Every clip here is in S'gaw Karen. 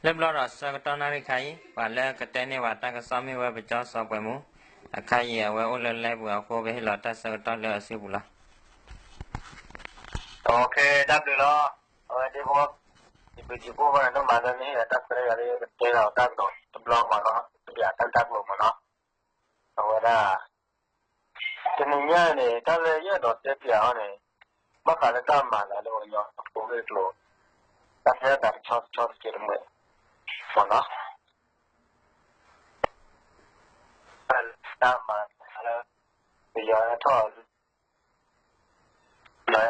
လၢဘျီဒီးဆၢကတီၢ်နၣ်ရံၣ်ခါအံၤ ပှၤလၢကတဲန့ၢ်ပှၤတၢ်ကစီၣ်မ့ၢ်ဝဲပကၠီစီၤပှဲၤမူ, အခါအံၤအဝဲအိၣ်လၢလဲပူၤအဃိ ပဟ့ၣ်လီၤတၢ်ဆၢကတီၢ်လၢအစုပူၤလီၤ. တၢ်ဘျုးလီၤ. အဝဲဒ့ဖိ, ယဘျုးယဖှိၣ်ဘၣ်န့ၣ် ဒိၣ်မးလၢနဟ့ၣ်ယၤတၢ်ခွဲးတၢ်ယာ်လၢယကတဲလီၤတၢ်ကဒီးတဘျီမးနီၤ, ယတၢ်တၢ်ကျိၤမးနီၤ, အဝဲဒၣ် တနံၤညါန့ၣ် တၢ်လၢယအဲၣ်ဒိးတဲပၠးအီၤန့ၣ်, ဘၣ်ဃးလၢတၢ်မၤသးလၢပှၤကညီဖိဂ့ၢ်ကျိၤ, တၢ်ဖဲအသးတဆီတဆီတကဲးတမှဲၤ, မ့ၢ်နီၤ, တၢ်မၤသးလၢ ပယီၤဟဲထီၣ် လၢ တၢ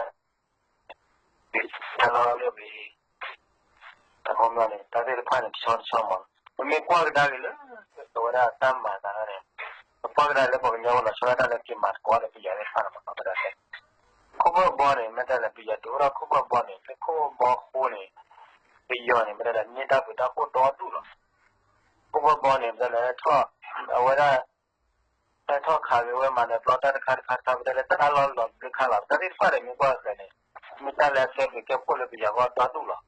်လီၢ်လၢပ အခီပညီန့ၣ် တၢ်သ့ၣ်တဖၣ်န့ၣ် တဆီတဆီမး, ပမ့ၢ်ကွၢ်ကဒါက့ၤလၢ အဝဲဒၣ်တၢ်မၤသးန့ၣ်, ပကွၢ်ကဒါလၢပှၤကညီဝဲလီၤဆီဒၣ်တၢ်လၢက့ၤမၤသကိးဒီးပယီၤသ့ၣ်တဖၣ်န့ၣ်မး ပတဲဒၣ်လဲၣ်, ခိၣ်ဘၢၣ်ဘီန့ၣ် မ့ၢ်တဲလၢပယီၤဒုးအိၣ်ထီၣ်ခိၣ်ဘၢၣ်ဘီန့ၣ် လၢခိၣ်ဘၢၣ်ဘီအဃိန့ၣ်, ပယီၤန့ၣ် မ့ၢ်တဲလၢ န့ၢ်တၢ်ဘျုးတၢ်ဖှိၣ်ဒီဒူၣ်လီၤ. ခိၣ်ဘၢၣ်ဘီန့ၣ် မ့ၢ်တဲလၢ အဝဲဒၣ် တၢ်ထီၣ်ခးဂ့ၤဝဲမၤနၢၤပျီတၢ်တခါတခါတခါ ပတဲလၢတၢ်လီၢ်လီၤဘျုးခါလီၤ တၢ်သ့ၣ်တဖၣ်ဒီးမ့ၢ်ကွၢ်ဃဲၤန့ၣ်, မ့ၢ်တၢ်လၢအကဲဘျုးကဲဖှိၣ်လၢပယီၤဂီၢ်ဒီဒူၣ်လီၤ.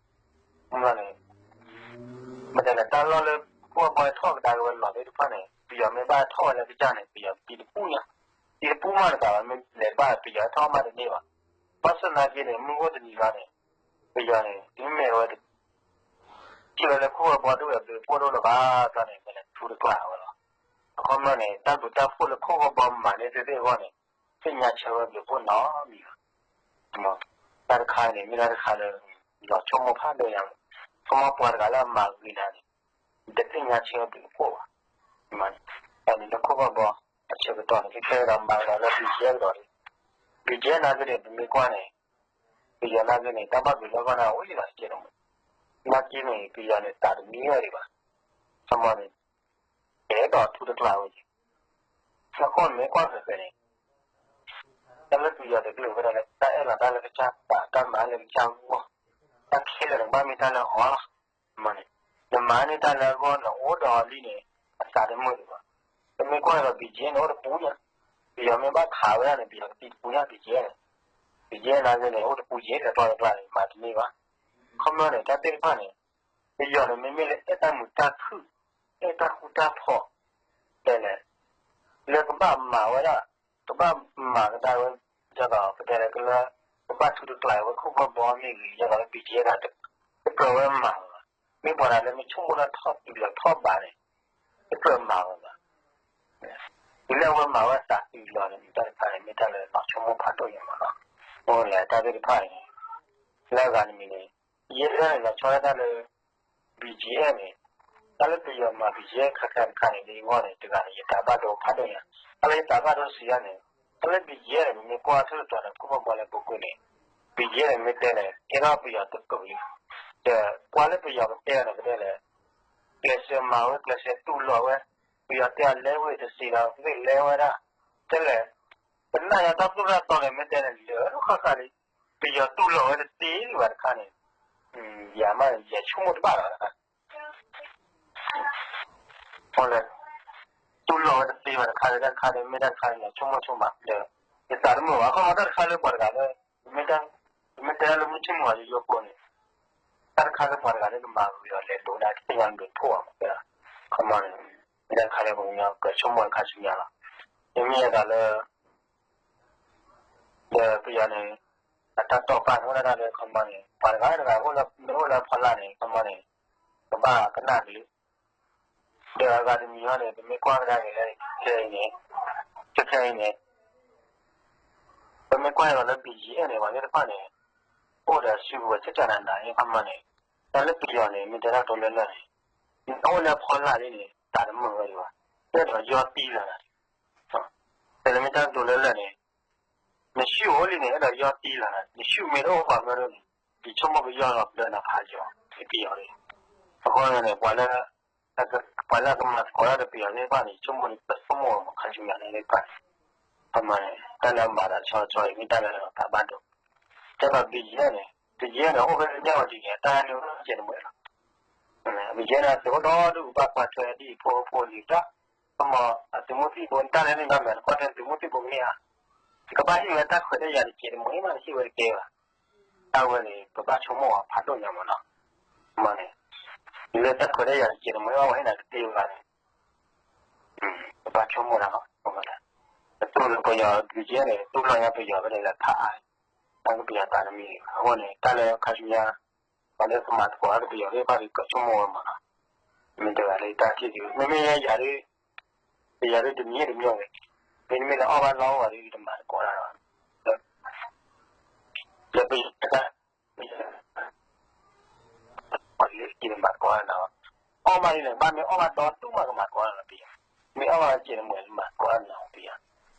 မ့ၢ်န့ၣ်, မ့ၢ်တဲလၢတၢ်လီၢ်လၢ ခိၣ်ဘၢၣ်ဘီထီၣ်ကဒါက့ၤဝဲလီၤသ့ၣ်တဖၣ်န့ၣ် ပယီၤမ့ၢ်ဘၣ်ထီၣ်ဝဲလၢကစၢ်န့ၣ် ပယီၤတံၤတပူၤညါ, တံၤတပူၤမးတဘၣ်ဘၣ် မ့ၢ်လဲၤဘၣ်ပယီၤထီၣ်မးတန့ၢ်ဘၣ်. ဘၣ်ဆၣ်သနာ်က့န့ၣ် မုၢ်အိၣ်တနံၤလီၤန့ၣ်, ပယီၤန့ၣ် တုၤမ့ၢ်ဝဲ ထံၣ်ဝဲလၢခိၣ်ဘၢၣ်ဘီဒိၣ်ဝဲဘျုးဖှိၣ်ဒိၣ်လၢၤဘၣ်ဘျီန့ၣ် မ့ၢ်လဲၤထူတကျါဝဲလီၤ. အခီပညီန့ၣ် တၢ်ဘျုးတၢ်ဖှိၣ်လၢခိၣ်ဘၢၣ်ဘီမၤန့ၢ်သ့ၣ်သ့ၣ်အဂီၢ်န့ၣ် သ့ၣ်ညါဆၢဝဲဘျုးဖှိၣ်နီတမံၤဘၣ်. တၢ်တခါန့ၣ် မ့ၢ်တၢ်တခါလၢ လီၤဆိကမိၣ်ဖးဒိၣ်ညါ, ခီမီပှၤတဂၤလၢအမၤဂ့ၤနၤန့ၣ် တသ့ၣ်ညါဆၢဘျုးဖှိၣ်ဘၣ်. တၢ်န့ၣ်လၢခိၣ်ဘၢၣ်ဘီအဆၢကတီၢ်န့ၣ် ခဲခဲဒီးမၤကဒီးလၢ ဘံၣ်ကဲကဒီးလံ. ဘံၣ်ကဲနာ်က့န့ၣ် ပမ့ၢ်ကွၢ်န့ၣ် ပယီၤနာ်က့န့ၣ် တၢ်ဘၣ်ဘျုးလၢအဂီၢ်န့ၣ် အိၣ်လံလီၤတကဲးတမှဲၤ. နာ်က့န့ၣ် ပယီၤန့ၣ် သးတမံဝဲဒံးဘၣ်. ခီမီန့ၣ် ကဲဒီးထူတကျါဝဲက့ၤ. အဃိန့ၣ်မ့ၢ်ကွၢ်ဃဲၤဃဲၤန့ၣ် တၢ်လၢပယီၤတကလုာ်ဝဲဒၣ်လၢ တၢ်အဲၣ်လီၤတၢ်လၢကစၢ်သး တၢ်မၤလၢကစၢ်ဂီၢ်, တၢ်ခဲလၢာ်န့ၣ် ကဘၣ်မ့ၢ်တၢ်လၢအီၤလီၤ. မ့ၢ်န့ၣ် နမၤန့ၢ်တၢ်လၢအဂီၢ် နအိၣ်ဒီးအီၤလံန့ၣ် အသးတမုာ်ဒံးဘၣ်. ပမ့ၢ်ကွၢ်ဒီး ဘံၣ်ကဲန့ၣ် အိၣ်တပူၤညါ, ပယီၤမ့ၢ်ဘၣ်ခးဝဲဒၣ်န့ၣ် ပယီၤကသံတပူၤညါ ဘံၣ်ကဲန့ၣ်, ဘံၣ်ကဲနာ်က့န့ၣ် အိၣ်တပူၤယဲၢ် လဲၤကျီလဲၤကျီန့ၣ် မၤတန့ၢ်ဘၣ်. ခီမီန့ၣ် တၢ်သ့ၣ်တဖၣ်န့ၣ် ပယီၤန့ၣ် မ့မ့ၢ်လၢအဲၣ်တၢ်မုာ်တၢ်ခုၣ်, အဲၣ်တၢ်ဃူတၢ်ဖိး, တဲလဲၣ်, လၢကဘၣ်မၤဝဲဒၣ်, ကဘၣ်မၤကဒါဝဲ, ဒ်သိးပတဲလၢကလၢ, ကဘၣ်ထူတကျါဝဲခိၣ်ဘၢၣ်ဘီမ့ၢ်ဂ့ၤ ဒ်သိးလၢ ဘံၣ်ကဲ တကြၢးဝဲမၤဝဲဘၣ်. မ့ၢ်ပှၤတဂၤလၢမ့ၢ်ဆိကမိၣ်တၢ်ထီၣ်တုၤလီၤထီၣ်ဘးန့ၣ်, တကြၢးမၤဝဲဘၣ်. တုၤလၢအဝဲမၤဝဲသးတုၤလီၤန့ၣ် မ့ၢ်တၢ်တခါန့ၣ် မ့ၢ်တၢ်လၢလီၤဆိကမိၣ်ဖးဒိၣ်ညါမးနီၤ. အဃိန့ၣ် တၢ်သ့ၣ်တဖၣ်န့ၣ် လၢအဂၤတမံၤန့ၣ် ယဲဒၣ်န့ၣ် လီၤဆီဒၣ်တၢ်လၢ ဘံၣ်ကဲန့ၣ်, တၢ်လၢပယီၤမၤဘံၣ်ကဲခါခါတခါန့ၣ် လၢယဂီၢ်န့ၣ် တဂၤန့ၣ် ယသးဘၣ်ဒိဖးဒိၣ်ညါ. တၢ်လၢယသးဘၣ်ဒိတစံးယါန့ၣ်, တၢ်လၢဘံၣ်ကဲန့ၣ် ပမ့ၢ်ကွၢ်ထီၣ်တတီၤန့ၣ် ခိၣ်ဘၢၣ်ဘီလၢပူၤကွံာ်န့ၣ်, ဘံၣ်ကဲန့ၣ် မ့ၢ်တဲန့ၣ် ကဲထီၣ်ပယီၤတကလုာ်လံ. ဒီးကွၢ်လၢပယီၤကတဲအီၤန့ၣ် ပတဲလဲၣ်, ကျဲးစၢးမၤဝဲ ကျဲးစၢးတူၢ်လိာ်ဝဲ, ပယီၤတဲအီၤလဲဝဲတစံးဒီး ပသ့ၣ်လဲဝဲဒၣ်, တဲလဲၣ်, ပနာ်ယတၢ်သိၣ်တၢ်သီန့ၣ် မ့ၢ်တဲန့ၣ် လၢာ်ဃၣ်ဃၣ်လံ, ပယီၤတူၢ်လိာ်ဝဲတသ့လံဘၣ်တခါန့ၣ်, ယၤမး ယဆိကမိၣ်တဘၣ်လီၤ. အဃိန့ၣ် တူၢ်လိာ်ဝဲတသ့ဘၣ်တခါလၢတၢ်တခါန့ၣ် မ့ၢ်တၢ်တခါလၢယဆိကမိၣ်ဆိကမးဒီး ယသးတမုာ်ဘၣ်. အခီပညီတၢ်တခါလၢပှၤတဂၤလၢ ပမ့ၢ်တဲလၢမုၢ်ထံမုၢ်ဂီၤယိယိဖိန့ၣ် တၢ်တခါလၢပှၤတဂၤလၢကမၤဂ့ၤအီၤလဲၤဒိးဒၣ်သ့ၣ်ညါဒိးဖှိၣ်အီၤမး, အခီပညီန့ၣ် မ့ၢ်တၢ်တခါလၢပှၤကညီကဆိကမိၣ်အခါဆူညါလီၤ. မ့မ့ၢ်အသးလၢ ဒီးပယီၤန့ၣ် အတၢ်တိာ်ပာ်န့ၣ် အိၣ်ဒၣ်တၢ်လၢ ခီမီန့ၣ် ပှၤတဂၤတဂၤအိၣ်လၢ မ့ၢ်အိၣ်လၢဖီလာ်န့ၣ် ခီမီန့ၣ် ကဘၣ်ကနၣ်က့ၤ, ဒီးအဂၤတမံၤဟီန့ၣ် ပမ့ၢ်ကွၢ်ကဒါက့ၤလၢ ခဲအံၤန့ၣ်, ခဲခဲအံၤန့ၣ် ပမ့ၢ်ကွၢ်အီၤလၢ ဘံၣ်ယဲၢ် န့ၣ် ပှၤသ့ၣ်တဖၣ်န့ၣ် အိၣ်ဒီးစုကဝဲၤ ကကနၤနၤ ခီမီန့ၣ် တၢ်လၢပယီၤန့ၣ် မ့ၢ်တဲတၢ်ကတိၤလၢလၢာ်န့ၣ် နအိၣ်လၢဖီလာ်လံန့ၣ် သးတမုာ်ဝဲဒံးဘၣ်, အဲၣ်ဒိးယီၢ်တံၢ်လီၤနၤ တဲလၢမ့ၢ်တၢ်ကတိၤလၢလၢာ်န့ၣ် နစုအိၣ်လံန့ၣ် အဲၣ်ဒိးယီၢ်တံၢ်လီၤနၤ, နစုမ့ၢ်တအိၣ်ဘၣ်မ့ၢ်ဒ်န့ၣ် ယဆိကမိၣ်ကယီၢ်လီၤဘျၢနၤဖးယီၤ ပယီၤန့ၣ်. အဃိန့ၣ် ပှၤလၢ ပှၤလၢအကမၤသကိးတၢ်ဒီးပယီၤသ့ၣ်တဖၣ်န့ၣ် ဆိကမိၣ်န့ၣ် ပဆိကမိၣ်အီၤမး ခါဆူညါန့ၣ်သ့ၣ်တဖၣ်န့ၣ် ခီမီန့ၣ် တၢ်လၢအမၤတၢ်ဆီဆီအံၤ မ့ၢ်တၢ်လၢအသးဘၣ်ဒိ တဲဘၣ် ဘံၣ်ယဲၢ် န့ၣ် ဘံၣ်ယဲၢ် န့ၣ် အိၣ်ဖဲန့ၣ်ဝဲဒ်န့ၣ် တၢ်ဟဲနုာ်အိၣ်ကဲတမှဲၤလီၤ. ဘံၣ်ယဲၢ် န့ၣ် အသုးအိၣ်ဒီဒူၣ် ကဘၣ်ကွၢ်ထွဲဒ်အံၤ ဖိဖိလံၤတၢ်, ခီမီအသုးမုၢ်သံၣ်ဘိ တၢ်လၢန့ၣ်ဘၣ်မနုၤ နကွၢ်ထွဲသုးမုၢ်သံၣ်ဘိကန့ၢ်ဧါ, ကဘၣ်ဟ့ၣ်ဝဲတၢ်ခွဲးတၢ်ယာ်တကဲတမှဲၤမး နဟ့ၣ်ဝဲတကဲဘၣ်. တၢ်ဝဲန့ၣ် ပဘၣ်ဆိကမိၣ်အီၤဖးဒိၣ်ညါမးနီၤ. ခီမီန့ၣ် လၢတၢ်ခွဲးတၢ်ယာ်တကဲးတမှဲအီၣ်ဝဲဟဲနၤတသ့ဘၣ်န့ၣ် ပဘၣ်ဆိကမိၣ်တၢ်လီၤ. ပသိၣ်လၢပယီၤ ဘုကဲန့ၣ် သိၣ်လီၤညါပယီၤဖဲန့ၣ်လၢဖးအါ, တၢ်ကပယီၤသးတမံၤဘၣ်. အဃိန့ၣ် တၢ်လၢခါဆူညါ ပှၤလၢကမၤသကိးတၢ်ကပယီၤသ့ၣ်တဖၣ်ဒီး ကဆိကမိၣ်ဝဲမးနီၤ. မ့ၢ်တဂၤလၢယတၢ်ထံၣ်ဒ် မ့မ့ၢ်ယၤဒ် ပယီၤဒ်တမံၤတမံၤဝဲ, မ့တမ့ၢ်လၢအီၣ်ဘၣ်လီၢ်အိၣ်ဘၣ်ဒီး တမၤသကိးတၢ်လီၤ. လၢပယီၤတၢ် လၢကမၤသကိးတၢ်နီၤ, အီၣ်ဘၣ်ဒ်န့ၣ် ဘၣ်မ့ၢ်အီၣ်ဘၣ်ဒီတူၢ်မးကမၤသကိးတၢ်နီၤပယီၤ, မ့ၢ်အီၣ်ဘၣ်ကဲးတမှဲမၤသကိးတၢ်နီၤပယီၤ,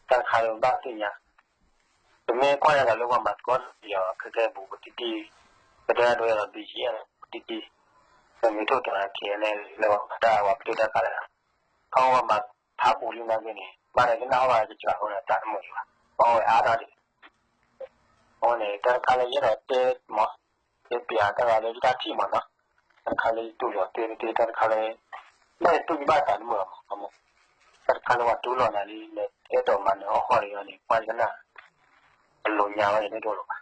တၢ်တခါလၢပဘၣ်သ့ၣ်ညါ, ပမ့ၢ်ကွၢ်ညါဒီးလၢပှၤမၤသကိးတၢ်ပယီၤ ခဲကဲဘူးပတံၢ်တံၢ်, ပတဲဒိလီၤ ဘီၣ်ကၠံၣ်အါ ပတံၢ်တံၢ်, ပမ့ၢ်ထိၣ်သတြီၤ ခ့ၣ်အဲၣ်လၢပှၤမၤတၢ်ပှၤပတုာ်တၢ်ခးလၢ ခီဝဲမၤဖးပူၤလံနာ်က့န့ၣ် ဘၣ်ဒီးကနၣ်ဟီၣ်ဘၣ်ကစှၤအဃိန့ၣ် သးတမုာ်ဘၣ်, အီၣ်ဝဲအါထီၣ်ဒံး. အဃိန့ၣ် တၢ်တခါလၢယအဲၣ်ဒိးတဲမး, ယပျးတၢ်ဂၤလၢယတၢ်ထံၣ်မးနီၤ, တၢ်တခါလၢယတူၢ်လီၤတဲတ့ၢ် တၢ်တခါလၢ ဘၣ်ယတူၢ်ယဘၣ်သးတမုာ်ဘၣ်မး, တၢ်တခါလၢပှၤတူၢ်လိာ်နၤလံ နအဲၣ်ဒိးမၤနၢၤအီၣ်ဃီဒီးယၤန့ၣ် ကွၢ်ယကနၣ် အလိၤညါဝဲယတဒိၣ်လီၤဘၣ်.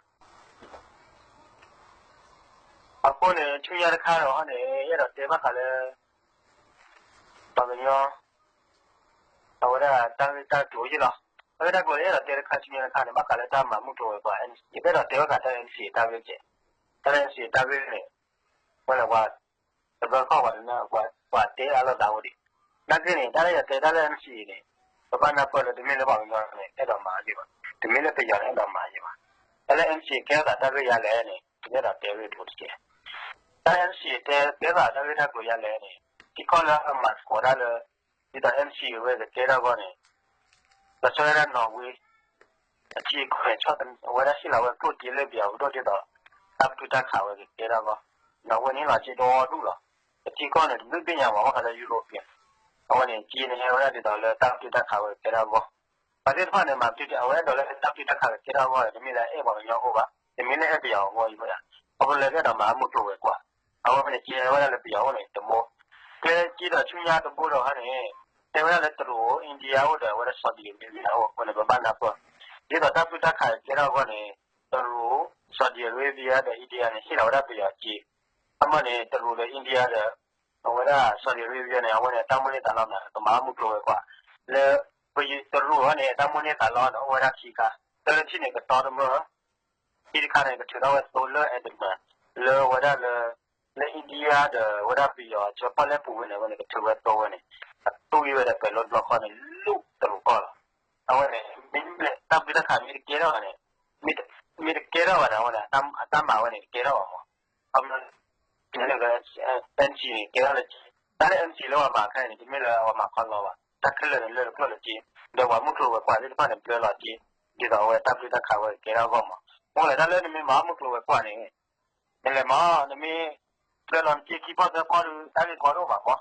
အဃိန့ၣ် ဆူညါတခါဒီးဟီန့ၣ် ယအဲၣ်ဒိးတဲဘၣ်ဃးလၢ ပှၤကညီ အဝဲဒၣ်တၢ်ဂ့ၢ်တၢ်ကျိၤယ့ၣ်လီၤ. တၢ်ဂ့ၢ်တၢ်ကျိၤလၢယအဲၣ်ဒိးတဲတခါဆူညါတခါန့ၣ် ဘၣ်ဃးလၢတၢ်မၤမုၢ်ကျိၤဝဲၤကွာ် ယအဲၣ်ဒိးတဲဘၣ်ဃးတၢ် NCA တၢ်ဂ့ၢ်ကဲး, တၢ်လၢ NCA တၢ်ဂ့ၢ်န့ၣ် ဝဲလၢပှၤ တဘျီဃီပှၤတနၢ် ပှၤတဲအလီၢ်သးအိၣ်ဒံး, နာ်က့န့ၣ် တၢ်လၢယတဲတၢ်လၢ NCA န့ၣ် ပဘၣ်နၢ်ပၢၢ်လၢတမ့ၢ်လၢပှၤကညီန့ၣ် အဲၣ်ဒိးမၤအီၤယ့ၣ်ဘၣ်, တမ့ၢ်လၢပယီၤန့ၣ်အဲၣ်ဒိးမၤအီၤယ့ၣ်ဘၣ်. တၢ်လၢ NCA ကဲထီၣ်သးတၢ်ဂ့ၢ်ယါလဲၣ်န့ၣ် ပအဲၣ်ဒိးတဲဂ့ၢ်တအိၣ်တကဲး. တၢ်လၢ NCA တဲကဲထီၣ်သးတၢ်ဂ့ၢ်တၢ်ကျိၤယါလဲၣ်န့ၣ် ထံကီၢ်လၢအမၤသကိးတၢ်လၢ ဒ်သိး NCA ဝဲကကဲထီၣ်အဂီၢ်န့ၣ် ပဆၢဝဲဒၣ်နီၣ်ဝ့ အထံအကီၢ်န့ၣ် အဝဲဒၣ်ဟ့ၣ်လီၤဝဲကျိၣ်စ့လၢပယီၤပဒိၣ်ဒ်သိး တၢ်ပတုာ်တၢ်ခးဝဲကကဲထီၣ်အဂီၢ်, နီၣ်ဝ့န့ၣ်လီၤစ့ဒိၣ်ဒူၣ်လီၤ. ပထံကီၢ်န့ၣ် တဘျုးသ့ၣ်ညါမး ဘၣ်ဃးလၢ European အဝဲန့ၣ် စ့န့ၣ်ဟဲဝဲဒၣ်ဒ်သိးလၢတၢ်ပတုာ်တၢ်ခးဝဲကကဲထီၣ်အဂီၢ်, ပှၤသ့ၣ်တဖၣ်န့ၣ် မၤပတုာ်အဝဲအဲၣ်ဒိးလၢတၢ်ပတုာ်တၢ်ခးကကဲထီၣ်အဂီၢ်န့ၣ် တမ့ၢ်လၢအဲၣ်ပှၤကညီအဂီၢ်ဘၣ်, တမ့ၢ်လၢအဲၣ်ပယီၤအဂီၢ်အံၤဘၣ်, ခီဖျိလၢကအဲၣ်ဒိးမၤမုၢ်ကျိၤဝဲၤကွာ်, အဝဲန့ၣ်ကဲဝဲဒၣ်လၢပယီၤအအိၣ်န့ၣ်တဘိ, ကဲက့ဒီးဆူညါတဘိဒီးဟီန့ၣ် တဲဝဲဒၣ်လၢတရူး India အိၣ်ဒီးအဝဲဒၣ် Saudi Arabia အိၣ်အဃိန့ၣ် ပဘၣ်နၢ်ပၢၢ်, ဒ်သိးတၢ်ပတုာ်တၢ်ခးကကဲထီၣ်အဂီၢ်န့ၣ် တရူး Saudi Arabia ဒီး India န့ၣ် ဟ့ၣ်လီၤဝဲဒၣ်ပယီၤစ့, အမ့ၢ်န့ၣ် တရူးဒီး India ဒီး အဝဲဒၣ် Saudi Arabia န့ၣ် အဝဲန့ၣ် တၢ်မိၣ်န့ၢ်သးလီမး ကမၤမုၢ်ကျိၤဝဲၤကွာ်, လၢ ပတရူးအံၤန့ၣ် တၢ်မိၣ်န့ၢ်သးလီန့ၣ် အိၣ်ဝဲဒၣ်ခံခါ, တၢ်လၢထံၣ်န့ၣ် ကတီတမၢၢ် ခံတခါန့ၣ် ကထုးထီၣ်ဝဲသိလၢ Andaman လၢဝဲဒၣ်လၢ လၢ India ဒီးဝဲဒၣ်ပယီၤအဆၢဖီၣ်လဲၢ်ပူၤဝဲန့ၣ် အဝဲန့ၣ် ကထုးဝဲသိဝဲန့ၣ် အတူၢ်ဂံၢ်ဝဲဒီးပဲၤလိဘျီဃီန့ၣ် လူၣ်တရူးကီၢ်လီၤ. အဝဲန့ၣ် မ့မ့ၢ်တၢ်ပတုာ်တၢ်ခးမ့ၢ်တကဲထီၣ်ဘၣ်န့ၣ် မ့ၢ်တကဲထီၣ်ဘၣ်န့ၣ် အဝဲန့ၣ် အတၢ်မၤဝဲန့ၣ် တကဲထီၣ်ဘၣ်မး, အမ့ၢ် NCA န့ၣ် ကဲထီၣ်လၢ တၢ်လၢ NCA လၢပှၤမၤခဲအံၤန့ၣ် တမ့ၢ်လၢပှၤမၤခီလီဘၣ်, တၢ်ခဲလၢာ်န့ၣ် လၢတဖျၢၣ်လၢက့, ဒီးပှၤမုၢ်ကျိၤဝဲၤကွာ်သ့ၣ်တဖၣ်န့ၣ် ဘျၢလီၤက့, ဒ်သိးအဝဲတၢ်ပတုာ်တၢ်ခးဝဲကကဲထီၣ်အဂီၢ်မး, မ့ၢ်လဲၣ် တၢ်လၢနမ့ၢ်မၤမုၢ်ကျိၤဝဲၤကွာ်န့ၣ် နလဲၤမၤ နမ့ၢ် ဘျၢလီၤနက့ခံပီၢ်သၢပီၢ်ဒီး တၢ်ဂ့ၢ်ကီဒိၣ်မးမ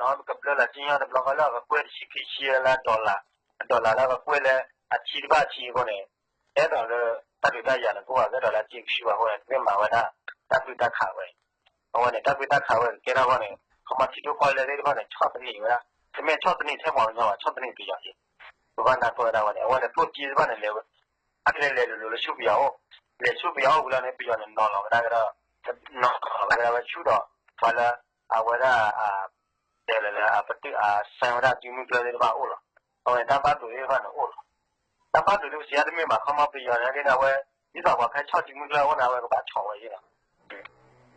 း, ဒ်သိးလၢပှၤတနီၤနီၤ ကဘျၢလီၤက့ညီတဘျီဃီလၢအကကွဲၢ်တဆံခံဆံလၢ dollar အ dollar လၢအကကွဲၢ်လၢအဆံတဘၣ်အဆံအဃိန့ၣ်, အဲၣ်ဒိးလၢ တၢ်ဒုးတၢ်ယၤန့ၣ် ကအိၣ်ဘၣ် ကအဲၣ်ဒိးလၢအစ့ကဆူဘၣ်အဃိန့ၣ် တမ့ၢ်မၤဝဲဒၣ် တၢ်ပတုာ်တၢ်ခးဝဲအံၤ, အဝဲန့ၣ် တၢ်ပတုာ်တၢ်ခးဝဲကကဲထီၣ်အဂီၢ်န့ၣ် ခီမီထံဒိၣ်ကီၢ်လဲၢ်သ့ၣ်တဖၣ်န့ၣ် ဆီၣ်သနံးဝဲဒၣ်, တမ့ၢ်ဆီၣ်သနံးထဲပှၤကညီဘၣ် ဆီၣ်သနံးပယီၤက့, ပဘၣ်နၢ်ပၢၢ်ဝဲဒၣ်ဝဲန့ၣ် အဝဲန့ၣ်ကျိၣ်စ့သ့ၣ်တဖၣ်န့ၣ် လဲၤဝဲ အကလဲၤလဲၤလိၤလိၤလၢဆူပယီၤအိၣ်, လဲၤဆူပယီၤအိၣ်ဝံၤလီၤန့ၣ် ပယီၤန့ၣ်နီၤလီၤဝဲဒၣ်ကဒီး, နီၤလီၤဝဲဒၣ်ဝဲဆူဒီး ပှၤလၢ အဝဲဒၣ် တဲလၢလၢအပတုာ်အဆဲးဝဲဒၣ် စုမုၢ်ကျၢၢ်သ့ၣ်တဖၣ်အိၣ်လီၤ. အဝဲန့ၣ် တၢ်ဘၣ်ဒိးသ့ၣ်တဖၣ်န့ၣ်အိၣ်လီၤ. တၢ်ဘၣ်ဒိးသ့ၣ်ပစံးအါတမ့ၢ်ဘၣ် ခီမီပယီၤန့ၣ်က့န့ၣ် အဝဲ ဒ်သိးပှၤဖဲဆီၣ်စုမုၢ်ကျၢၢ်အိၣ်န့ၣ် အဝဲကဘၣ်ဆီၣ်ဝဲယ့ၣ်လီၤ.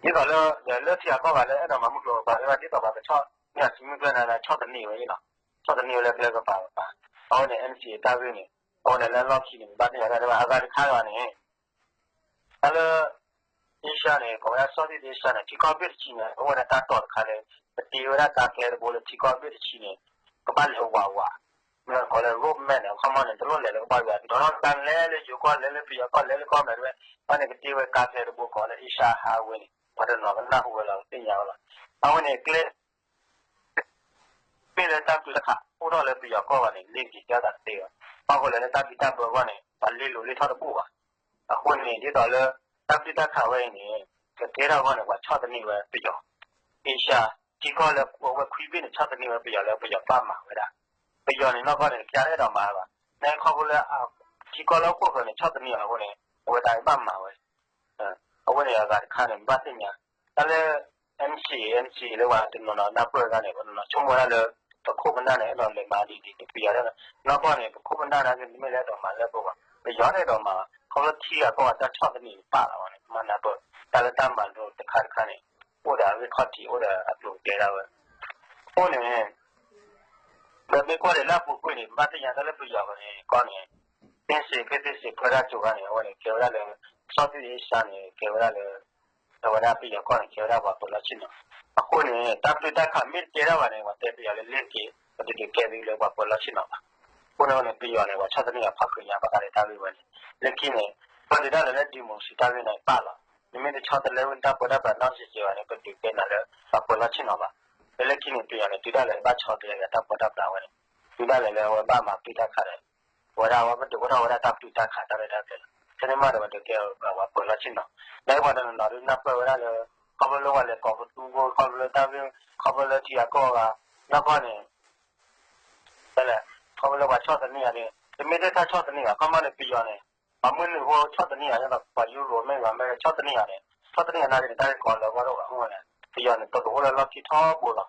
ဒ်သိးလၢ လၢထံဂၤကီၢ်ဂၤလၢအဲၣ်ဒိးမၤမုၢ်ကျိၤဝဲၤကွာ်သ့ၣ်တဖၣ် ဒ်သိးပှၤကဆီၣ်န့ၢ်အစုမုၢ်ကျၢၢ်န့ၣ် ဆီၣ်သနံးဝဲယ့ၣ်လီၤ. ဆီၣ်သနံးဝဲလၢကျဲကပၤကပၤ, အဝဲန့ၣ် NCA တၢ်ဂ့ၢ်န့ၣ်, အဝဲန့ၣ်လၢလီၢ်ခံန့ၣ် ပဘၣ်သ့ၣ်ညါတၢ်ဒ်ဘၣ် အဂၤတခါဒီးန့ၣ် တၢ်လၢ Asia န့ၣ် ကိးဝဲဒၣ် Southeast Asia န့ၣ် ထံကီၢ်ဘ့ၣ်တဆံန့ၣ် အိၣ်ဝဲဒၣ်တၢ်တီၢ်တခါလၢ ပတ့ဝဲဒၣ်ကါကျဲတဘိလၢထံကီၢ်ဘ့ၣ်တဆံန့ၣ် ကဘၣ်လဲၤဝးဝး, မ့ၢ်ကိးလၢ road map န့ၣ် အခီမီန့ၣ် တလိၣ်လဲၤလၢကဘၣ်ယွၤ ဒိးထီၣ်ကါလဲၤလၢယိၤကီၢ် လဲၤလၢပယီၤကီၢ် လဲၤလၢကီၢ်မဲာ်တဝဲ, အဝဲန့ၣ်ကတ့ဝဲကါကျဲတဘိကိးလၢ Asia Highway န့ၣ် ပှၤတနီၤကနၢ်ဟူဝဲလီၤသ့ၣ်ညါဝဲလီၤ. အဝဲန့ၣ်ကျဲ မ့ၢ်လၢတၢ်ပတုာ်တၢ်ခး အိၣ်ထီၣ်လၢပယီၤကီၢ်ဘၣ်န့ၣ် လ့ၤက့ၤကဲသးတသ့ဘၣ်. ဘၣ်ဃိလၢလၢတၢ်ဘံၣ်တၢ်ဘၢအဂီၢ်န့ၣ် ပှၤလ့ၤလိာ်လ့ၤထီၣ်တဘူၣ်ဘၣ်. အဃိန့ၣ် ဒ်သိးလၢ တၢ်ပတုာ်တၢ်ခးဝဲအံၤန့ၣ် ကကဲထီၣ်အဂီၢ်န့ၣ် ပှၤဆီၣ်သနံးဝဲပယီၤ, Asia ထံကီၢ်လၢအဝဲခွံဘ့ၣ်န့ၣ် ဆီၣ်သနံးဝဲပယီၤလၢပယီၤဘၣ်မၤဝဲဒၣ်. ပယီၤန့ၣ်နီၢ်ကီၢ်န့ၣ် ကစၢ်အဲၣ်ဒိးမၤဘၣ်. နခီဖျိလၢ ထံကီၢ်လၢဟီၣ်ခိၣ်ချၢန့ၣ် ဆီၣ်သနံးအီၤအဃိန့ၣ် အဝဲသ့ၣ်ဘၣ်မၤဝဲ အဝဲန့ၣ်အဂၤတခါန့ၣ် ဘၣ်သ့ၣ်ညါ, တၢ်လၢ NCA NCA လၢပှၤတနီၤနီၤနၢ်ပၢၢ်တၢ်န့ၣ် ပနီၤနီၤဆိကမိၣ်ဝဲဒၣ်လၢ ပခိၣ်ပနၢ်န့ၣ် အဲၣ်ဒိးလဲၤမၤဒ်ဒ်န့ၣ် ပယီၤဒၣ်လၢ နီၢ်ကီၢ်န့ၣ် ပခိၣ်ပနၢ်နာ်က့ တမ့ၢ်လၢအဲၣ်ဒိးမၤလၢပှဲၤဘၣ် ပယီၤန့ၣ်အဲၣ်ဒိးမၤ ခီဖျိထံဂၤကီၢ်ဂၤတၢ်ဆီၣ်သနံးန့ၣ်ပာ်လီၤဝဲန့ၣ် မၤနၢ်ပၢၢ် တၢ်လၢတၢ်မၤလိတခါတခါန့ၣ် အိၣ်ဒီးအဂ့ၢ်ခီၣ်ထံး အိၣ်ဒီးအကျိၤအကျဲဒၣ်ဝဲ အဃိန့ၣ် ဒီးမ့ၢ်ကွၢ်ဒၣ်လၢအပူၤကွံာ်န့ၣ် ဘၣ်သ့ၣ်ညါတၢ်လၢပယီၤန့ၣ် ကီၢ်န့ၣ် သ့စ့ၤဖ့သ့စ့ၤဖဲဒၣ်ကၠိၤဂၤန့ၣ် အဝဲန့ၣ် ကဲဝဲဒၣ်လၢ စီၣ်သံၣ်အ့ရှါန့ၣ် ကဲဝဲဒၣ်လၢ အဝဲဒၣ်ပယီၤကီၢ်န့ၣ် ကဲဝဲဒၣ်ပှၤပၢၤလီၢ်ဆ့ၣ်နီၤ အဃိန့ၣ် တၢ်ပတုာ်တၢ်ခးမ့ၢ်တကဲထီၣ်ဘၣ်န့ၣ် ပှၤတဲပယီၤလၢလ့ၢ်တက့ၢ် ပတဒုးကဲသုလၢပှၤပၢၤလီၢ်ဆ့ၣ်နီၤဘၣ် အဃိန့ၣ်န့ၣ် ပယီၤန့ၣ် ပှၤဆီၣ်သနံးအဖီခိၣ်ညါ ဘၣ်ဃးဒီးတၢ်ဂ့ၢ်ဝဲန့ၣ် လၢခံန့ၣ် ပှၤဒုးဒၣ်လဲာ်လၢ democracy တၢ်ဂ့ၢ်န့ၣ်ပာ်လီၤ နမ့ၢ်တဆီတလဲဝဲတၢ်ပၢတၢ်ပြးနီတစဲးစဲးဘၣ်န့ၣ် ပဒုးကဲနၤလၢ ပှၤပၢၤလီၢ်ဆ့ၣ်နီၤဘၣ် လၢလၢခံန့ၣ် ပယီၤန့ၣ် တုၤဒၣ်လဲာ်ဘၣ်ဆီတလဲက့ၤတၢ်ပၢတၢ်ပြးဝဲန့ၣ် တုၤဒၣ်လဲာ်လၢအဝဲဘၣ်မၤပတုာ်တၢ်ခးဒီး အဝဲဒၣ်အဝဲပဒုးအိၣ်ထီၣ်ဝဲဒၣ်တၢ်ပတုာ်တၢ်ခးတၢ်ရဲၣ်တၢ်ကျဲၤလီၤ ဖဲန့ၣ်မးဒီးပဒုးကဲပှၤပၢၤလီၢ်ဆ့ၣ်နီၤ လၢပှၤတနီၤနီၤဒုးနၢ်ပၢၢ်ဝဲဒၣ်လၢ ခီဖျိလၢပှၤလဲၤကိးပသူဖိ ခီဖျိလၢတၢ်ဂ့ၢ် ခီဖျိလၢထံဂၤကီၢ်ဂၤ နီၢ်ကီၢ်န့ၣ် ဖဲလဲၣ် ခီဖျိလၢပှၤဆီၣ်သနံးယၤန့ၣ် တမ့ၢ်ထဲတၢ်ဆီၣ်သနံးဘၣ် ခီမီန့ၣ် ပယီၤန့ၣ် ပှၤမုၢ်နုာ်ဖိဆီၣ်သနံးယၤန့ၣ်ဒီး ပှၤယူရိၤမ့ၢ်ဂ့ၤ မ့ၢ်ဂ့ၤ ဆီၣ်သနံးယၤန့ၣ် ဆီၣ်သနံးယၤနာ်က့န့ၣ် တၢ်ဂ့ၢ်ကီလၢအဂီၢ်တအိၣ်ဘၣ် အဃိန့ၣ် ပယီၤန့ၣ် တရူးအိၣ်လၢလီၢ်ခံထီ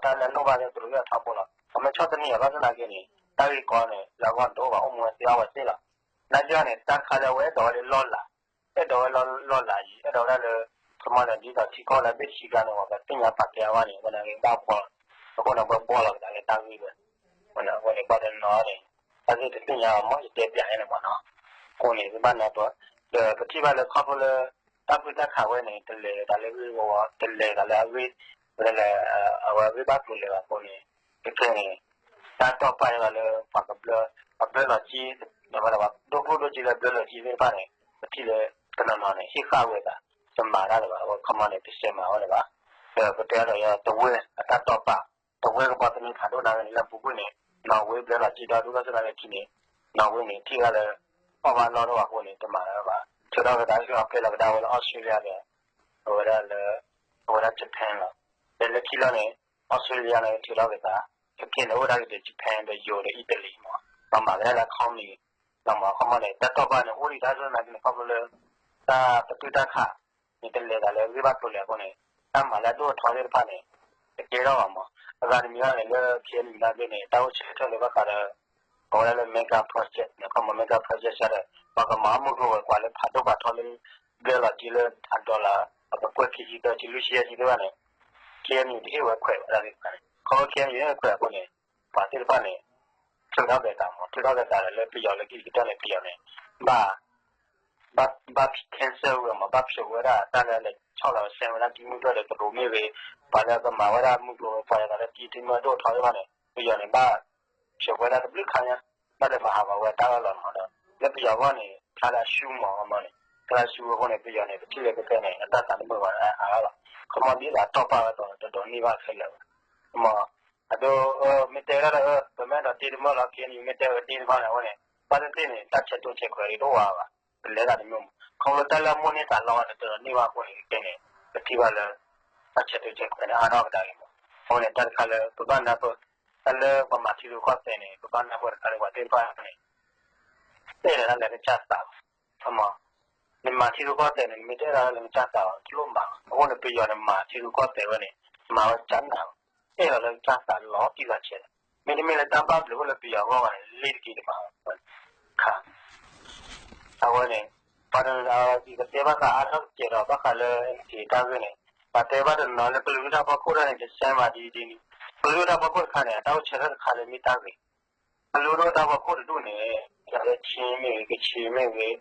ဘိလီၤ တၢ်အီၣ်တၢ်အီတၢ်လၢအလိၣ်ဘၣ်သ့ၣ် တရူးအိၣ်ထီဘိလီၤ ပမ့ၢ်ဆီၣ်သနံးယၤဘၣ်သနာ်က့န့ၣ် တၢ်ဂ့ၢ်ကီန့ၣ် လၢအဂီၢ်န့ၣ်တအိၣ်ဘၣ် အိၣ်မူဝဲသ့အီၣ်ဝဲသ့လီၤ နာ်က့န့ၣ် တၢ်တခါလၢအဝဲအဲၣ်ဒိးဝဲလၢလီၢ်လၤ အဲၣ်ဒိးဝဲလၢလီၢ်လၤအံၤ အဲၣ်ဒိးဝဲဒၣ်လၢ ခီမီန့ၣ် ဒ်သိးထံကီၢ်လၢအဘ့ၣ်ဆံးကျါန့ၣ် ပှၤသ့ၣ်ညါပာ်ကဲအဂီၢ်န့ၣ် ဝဲဒၣ်ဂ့ၢ်ဘၣ်ဖှီၣ်လီၤ အဃိန့ၣ် ပဘှီလီၤကဒါလၢတၢ်ဂ့ၢ်ဝဲ အဃိန့ၣ် ပှၤတနီၤန့ၣ် တၢ်ဂ့ၢ်တသ့ၣ်ညါအီၤ မ်ယတဲပျးန့ၣ်မးနီၤ အဃိန့ၣ် ပဘၣ်နၢ်ပၢၢ် ဒီးပထံၣ်ဘၣ်လၢခီဖျိလၢ တၢ်ပတုာ်တၢ်ခးဝဲန့ၣ် တလဲၤသးလၢဂ့ၢ်ဝီဝီ တလဲၤသးလၢအဂ့ၢ် ဝဲဒၣ်လၢ အဝဲအဂ့ၢ်ဘၣ်ကျိၤလဲၤဘၣ်အဃိန့ၣ် ခဲကဲန့ၣ် တၢ်တီၢ်ပာ်ယဲလီၤလၢ ပှၤကဘျၢ ပှၤဘျၢလီၤက့ ဒိၣ်ကျိၣ်ဒိၣ်က့လၢဘျၢလီၤက့သ့ၣ်တဖၣ်န့ၣ် ပထံၣ်လၢ တနီၤနီၤန့ၣ် ဟ့ၣ်ဃာ်ဝဲသး တမၤတၢ်လၢၤဘၣ် အဝဲခီမီန့ၣ် တစဲးမၤဝဲလၢၤဘၣ် ဒီးပတဲဒီးယတဝဲအတၢ်တီၢ်ပာ် တဝဲကဘီသန့ၤဖးဒိၣ်နာ်က့န့ၣ် လၢအပူၤကွံာ်န့ၣ် နီၣ်ဝ့ဘျၢလီၤက့ဒီဒူၣ်ဘၣ်ဆၣ်သနာ်က့ခံန့ၣ် နီၣ်ဝ့န့ၣ် ထံၣ်ဝဲဒၣ်လၢ အီၣ်ဘၣ်လီၢ်ထီၣ်ဘၣ်အဃိန့ၣ် တမၤလၢၤဘၣ် ထုးထီၣ်က့ၤသး ဟ့ၣ်အီၤပျဲလီၤကဒါဝဲလၢ Australia ဒီး အဝဲဒၣ်လၢ အဝဲဒၣ် Japan လီၤ. ဒီးလၢခံလီၤန့ၣ် Australia န့ၣ် ထုးထီၣ်က့ၤသး Japan န့ၣ် အိၣ်ဝဲဒၣ်က့ၤဒီး Japan ဒီးယိၤဒီး Italy မး ပှၤမၤကဒါလၢ ခီမီ လီၤမး ခီမီန့ၣ် တၢ်တီၢ်ပာ်န့ၣ် အိၣ်ဒံးတၢ်စၢၤနာ်က့န့ၣ် ခီဖျိလၢ တၢ်ပတုာ်တၢ်ခး န့ၣ်တလဲၤသးလၢဂ့ၢ်ဘၣ်ကျိၤလဲၤအဃိန့ၣ် တၢ်မၤလၢအဒိၣ်အထီသ့ၣ်တဖၣ်န့ၣ် တကဲထီၣ်ဘၣ်မး အဂၤတမံၤဘၣ်န့ၣ် လၢ KNU နာ်က့န့ၣ် တၢ်အိၣ်ဆၢထၢၣ်လၢဘၣ်ဃးဒီး ကိးဝဲဒၣ်လၢ mega project န့ၣ် ခီမီ mega project စ့ၢ်ဒီး ပှၤကမၤအီၣ်မုၢ်ကျိၤဝဲၤကွာ်လၢဖးဒိၣ်ဖးထီလၢ ဘျၢလီၤက့လၢအ dollar အကကွဲၢ်ခံဆံသၢဆံလွံၢ်ဆံယဲၢ်ဆံသ့ၣ်တဖၣ်န့ၣ် KNU တဟ့ၣ်ဝဲခွဲးဝဲဒၣ်သ့ၣ်တဖၣ်န့ၣ် ခီဖျိ KNU ဟ့ၣ်ခွဲးအဃိန့ၣ် ပှၤသ့ၣ်တဖၣ်န့ၣ် ထုးထီၣ်က့ၤသးမး ထုးထီၣ်က့ၤသးဒီးလၢပယီၤလၢခံကတၢၢ်န့ၣ် ပယီၤန့ၣ် ဘၣ် ဘၣ် cancel ဝဲမး ဘၣ်ဖျိးဝဲဒၣ်တၢ်လၢလဲၤဆီၣ်လီၤ send ဝဲဒၣ်ကံၢ်မုၢ်ကျိၤဒီးတရူးမ့ၢ်ဂ့ၤ ပှၤလၢကမၤဝဲဒၣ်မုၢ်ကျိၤဝဲၤကွာ်အသးလၢကံၢ်ထံမ့ၢ်ဒိၣ်ထီသ့ၣ်တဖၣ်န့ၣ် ပယီၤန့ၣ် ဘၣ်ဖျိးဝဲဒၣ်တဘျုးခါညါ ဘၣ်လဲၤမၤဟးဂီၤဝဲတၢ်အၢၣ်လီၤမးဒီး လၢပယီၤအဂီၢ်န့ၣ် ဖျါလၢအရှုံးမး ခီမီန့ၣ် ဖျါလၢအရှုံးအဃိန့ၣ် ပယီၤန့ၣ် ပထံၣ်လၢခဲကဲန့ၣ် အတၢ်သးတမုာ်ဘၣ်အါအါလီၤ ခီမီဒ်သိးအတီၢ်ပာ်ဝဲအသိး တဒိးန့ၢ်ဘၣ်ခဲလၢာ်ဘၣ် မး အဒိ မ့ၢ်တဲဝဲဒၣ်လၢ ပမ့ၢ်အဲၣ်ဒိးတ့တမၢလီၤ KNU မ့ၢ်တဲဝဲတ့တမၢန့ၣ် အဝဲန့ၣ် ဘၣ်သ့ၣ်သ့ၣ်န့ၣ် တၢ်ဆဲးကျိးဆဲးကျၢန့ၣ်တအိၣ်ဝဲဘၣ် ပလဲၤတၢ်တမံၤမး ခီဖျိတၢ်လၢအမိၣ်န့ၢ်သးလီဝဲန့ၣ် တဒိးန့ၢ်ဘၣ်အဃိန့ၣ် ခဲကဲန့ၣ် ပထံၣ်ဘၣ်လၢ တၢ်ဆဲးကျိးဆဲးကျၢန့ၣ် အါထီၣ်ကဒါက့ၤမး အဃိန့ၣ် တၢ်တခါလၢ ပဘၣ်နၢ်ပၢၢ် တၢ်လၢပှၤမၤထံရူၢ်ကီၢ်သဲးန့ၣ် ပဘၣ်နၢ်ပၢၢ်တခါလၢပှၤသ့ၣ်တဖၣ်န့ၣ် အဲၣ်ဒိးတၢ်လၢကစၢ်သးဘၣ် မး နမၤထံရူၢ်ကီၢ်သဲးန့ၣ် နမ့ၢ်တအဲၣ်ဒိးတၢ်လၢကစၢ်သးဘၣ် တလိၣ်မၤဘၣ် အဃိန့ၣ် ပယီၤန့ၣ် မၤထံရူၢ်ကီၢ်သဲးဝဲန့ၣ် မၤဝဲကနၣ်ဘၣ် အဲၣ်ဒိးလၢကစၢ်သးလီၤတံၢ်လီၤဆဲးလီၤ မ့တမ့ၢ်လၢတၢ်ဘၣ်ဘျုးအိၣ်လၢပယီၤအဂီၢ်ဘၣ်န့ၣ် လ့ၤတက့ၤတမၤဘၣ် ခါ အဝဲန့ၣ် ပှၤတနီၤကတဲဘၣ်ဃးအါထီၣ်ကဲးဒီး ဘၣ်ဃးလၢ NCA တၢ်ဂ့ၢ်န့ၣ် ပှၤတဲဘၣ်တနီၤလၢကလုာ်ဒူၣ်တၢ်ဖီခိၣ်တၢ်န့ၣ် ကစဲမးဒ်ဒ်န့ၣ် ကလုာ်ဒူၣ်တၢ်ဖီခိၣ်တခါန့ၣ် အတၢ်အိၣ်ဆၢထၢၣ်တခါလၢမ့ၢ်တၢ်ဂ့ၤ ကလုာ်ဒူၣ်တၢ်ဖီခိၣ်တဒူၣ်န့ၣ် ယၤလၢ ချင်း မ့ၢ်ဂ့ၤ ကချင် မ့ၢ်ဂ့ၤ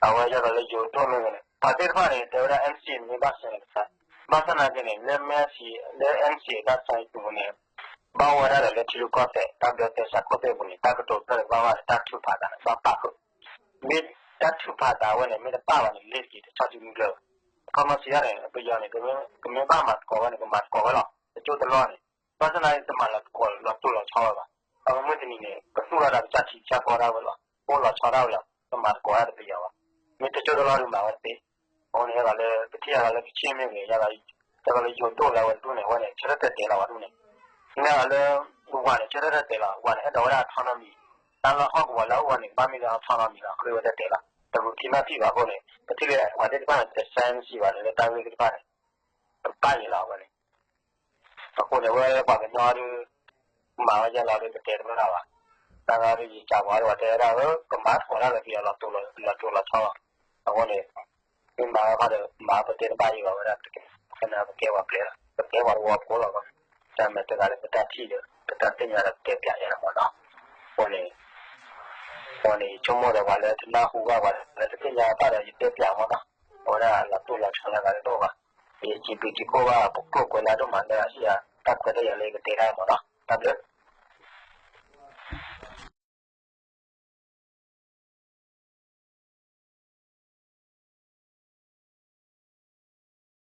အဝဲယၤဒီးလၢယိၤဒိၣ်မ့ၢ်ဂ့ၤန့ၣ် ပှၤသ့ၣ်တဖၣ်န့ၣ် တဲဝဲဒၣ် NCA န့ၣ်မ့ၢ်ဘၣ်ဆဲးလီၤကစၢ် ဘၣ်ဆၣ်သနာ်က့န့ၣ် လၢ လၢ NCA တၢ်ဆါအံၤပူၤန့ၣ် ဘၣ်ဝဲဒၣ်ဒီးလၢထံရူၢ်ကီၢ်သဲး တၢ်ဘျၢတဲဆါခိၣ်သ့ၣ်ပူၤန့ၣ် တၢ်ကတိၤဖျၢၣ်တဘၣ်ဘၣ်န့ၣ် တၢ်ထုးဖးသးန့ၣ် ဘၣ်ပာ်ဃုာ် မ့ၢ်တၢ်ထုးဖးသးဝဲန့ၣ် မ့ၢ်တပာ်ဘၣ်န့ၣ် လ့ၤတက့ၤတဆီၣ်စုမုၢ်ကျၢၢ်ဘၣ် ခီမီစံးဒ်န့ၣ် ပယီၤန့ၣ် ကမ့ၢ်ဘၣ်မၤသကိးဝဲန့ၣ် ကမၤသကိးဝဲလီၤ တကၠိတလီၢ်န့ၣ် ဘၣ်ဆၣ်သနာ်က့ တမၤလီၤသကိးလီၤတိၢ်လီၤဆီဝဲဘၣ် အမုၢ်တနံၤန့ၣ် ကသူၣ်ထီၣ်ဒၣ်ကစၢ်ထံကစၢ်ကီၢ်ဒၣ်ဝဲလီၤ အိၣ်လီၤဆီဒၣ်ဝဲလီၤ ကမၤသကိးဒၣ်ဒီးပယီၤဘၣ် မ့ၢ်တကၠိတလီၢ်ဒုးမၤဝဲတသ့ အဃိန့ၣ် ယဂၤလၢ ပထံၣ်ယဂၤလၢကချ့ၣ်မ့ၢ်ဂ့ၤ ယဂၤလၢယိၤဒိၣ်လၢဝဲတဒူၣ်န့ၣ် အဝဲန့ၣ် ဆၢထၢၣ်တဲာ်တဲာ်လီၤဝဲဒၣ်န့ၣ် မ့ၢ်ယဂၤလၢ ဝၤန့ၣ် ဆၢထၢၣ်တဲာ်တဲာ်လီၤ ဝၤန့ၣ် အဲၣ်ဒိးဝဲဒၣ် autonomy တၢ်လီၢ်ဟီၣ်ကဝီၤလၢအအိၣ်ဝဲန့ၣ် ကဘၣ်မ့ၢ်လၢ autonomy လီၤ ဃ့ဝဲတဲာ်တဲာ်လီၤ တရူးထံနီၢ်ထံၣ်ဘၣ်အဃိန့ၣ် ပထံၣ်လၢပှၤသ့ၣ်တဖၣ်န့ၣ် တစဲမ့ၢ်စံးဘၣ်န့ၣ် လၢတၢ်ဂ့ၢ်သ့ၣ်တဖၣ်န့ၣ် တဘၣ်ယံၤလီၤအဝဲန့ၣ်. အဃိန့ၣ် အဝဲပှၤကညီဒုး မၤဝဲယဲလီၤဒီး ပတဲတဘၣ်ဘၣ်. တၢ်ဂၤဒီး ယစံးပှၤဒီး ပှၤတဲဝဲဒၣ်ဧၢ ကမၤထီၣ်ဒၣ်လၢပယီၤလီၤတိၢ်လီၤဆီလီၤ. အဃိန့ၣ် မ့ၢ်မၤဝဲခီဒီး မၤပတဲတဘၣ်ယံၤဘၣ်ဝဲဒၣ် ပတဲ ခဲန့ၣ် ပကဲပှၤပျဲၢ်လီၤ ပကဲပှၤတဝီဖိလီၤ. တၢ်မ့ၢ်တဂၤလၢပတၢ်ထံၣ်ဒီး ပတၢ်သ့ၣ်ညါဒီး ပတဲပျးယဲလီၤမ့ၢ်နီၤ. အဃိန့ၣ် အဃိန့ၣ် ယဆိကမိၣ်ဒီး ပှၤလၢတနၢ်ဟူဘၣ် ပှၤလၢတသ့ၣ်ညါဘၣ်ဒီး ယတဲပျးမ့ၢ်နီၤ. အဝဲဒၣ်လီၤတိၢ်လီၤဆီလၢအဂၤတအိၣ်ဘၣ်. ယစံးဘျုးစံးဖှိၣ်ဘၣ် ပကျိာ်ကွဲးလၢအဒိၣ်မးလၢအဟ့ၣ်ယၤ တၢ်ခွဲးတၢ်ယာ်လၢယကတဲတၢ်မ့ၢ်နီၤ. တၢ်ဘျုး